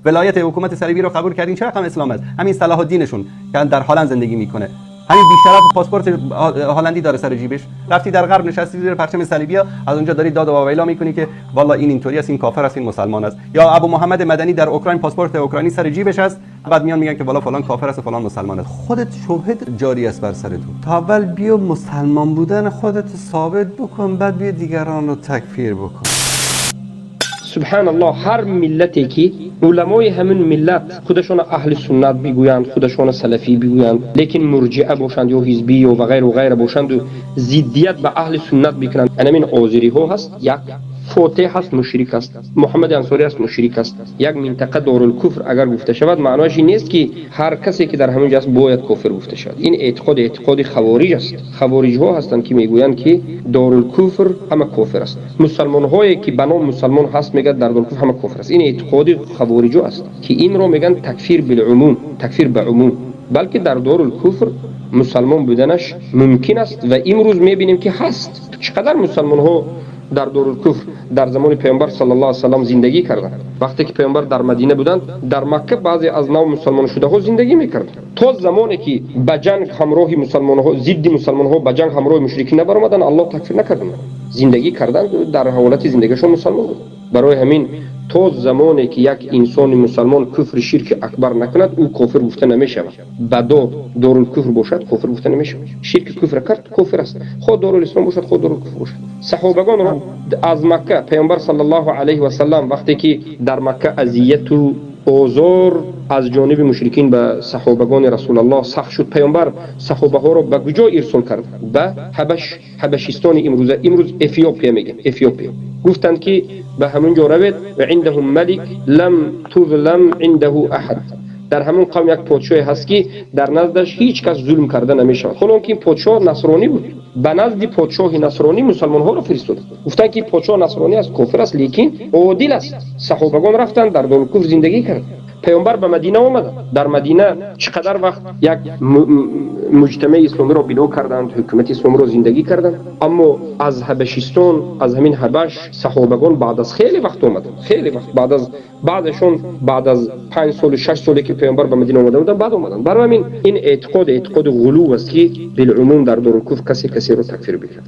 ولایت حکومت صلیبی رو قبول کردین، چه رقم اسلام است؟ همین صلاح الدینشون که در هلند زندگی میکنه، همین بیشرف پاسپورت هلندی داره سر جیبش، رفتی در غرب نشستی زیر پرچم صلیبیا، از اونجا داری داد و واویلا میکنی که والا این اینطوری است، این کافر است، این مسلمان است. یا ابو محمد مدنی در اوکراین پاسپورت اوکراینی سر جیبش است، بعد میان میگن که والا فلان کافر است و فلان مسلمان است. خودت شبهه جاری است بر سر تو. تا اول بیا مسلمان بودن خودت ثابت بکن، بعد بیا دیگران رو تکفیر بکن. سبحان الله، هر ملتی که علمای همین ملت خودشون اهل سنت بگویند، خودشون سلفی بگویند، لیکن مرجئه باشند یا حزبی و غیر و غیر باشند و ضدیت به اهل سنت بکنند، همین آذری ها هست، یک فاتح هست مشرک است، محمد انصاری است مشرک است. یک منطقه دارالکفر اگر گفته شود معنایش این نیست که هر کسی که در همین جاست باید کافر گفته شود. این اعتقاد اعتقاد خوارج است. خوارج ها هستند که میگویند که دارالکفر همه کافر است. مسلمان هایی که به نام مسلمان هست میگه در دارالکفر همه کافر است. این اعتقاد خوارج است که این رو میگن تکفیر بالعموم، تکفیر به عموم، بلکه در دارالکفر مسلمان بودنش ممکن است و امروز میبینیم که هست. چقدر مسلمان ها در دارالکفر در زمان پیامبر صلی الله علیه و سلم زندگی کردند. وقتی که پیامبر در مدینه بودند، در مکه بعضی از نو مسلمان شده ها زندگی میکردند. تا زمانی که به جنگ همراه مسلمان ها، ضد مسلمان ها به جنگ همراه مشرکین نبرآمدند، الله تکفیر نکردند. زندگی کردند، در حالت زندگیشون مسلمان بود. برای همین تا زمانی که یک انسان مسلمان کفر شرک اکبر نکند، او کافر گفته نمیشود. بدا دارالکفر باشد کافر گفته نمیشود. شرک کفر کرد کافر است، خود دارالاسلام باشد خود دارالکفر باشد. صحابگان را از مکه پیامبر صلی الله علیه و سلم وقتی که در مکه اذیت و آزار از جانب مشرکین به صحابگان رسول الله سخت شد، پیامبر صحابه ها را به کجا ارسال کرد؟ به حبش، حبشستان امروزه، امروز افیوپیا میگن، افیوپیا. گفتند که به همونجا روید و عندهم ملک لم تظلم عنده احد. در همون قوم یک پادشاه هست که در نزدش هیچ کس ظلم کرده نمیشود. حالا که این پادشاه نصرانی بود، به نزد پادشاه نصرانی مسلمان ها را فرستاد. گفتند که پادشاه نصرانی است، کافر است، لیکن عادل است. صحابگان رفتند در دارالکفر زندگی کردند. پیامبر به مدینه آمد. در مدینه چقدر وقت یک مجتمع اسلامی را بنا کردند، حکومت اسلامی را زندگی کردند. اما از حبشستان، از همین حبش صحابگان بعد از خیلی وقت آمدند، خیلی وقت بعد از، بعدشون بعد از 5 سال 6 سالی که پیامبر به مدینه آمده بودند بعد آمدند. برای همین این اعتقاد اعتقاد غلو است که بالعموم در دارالکفر کسی کسی را تکفیر بکند.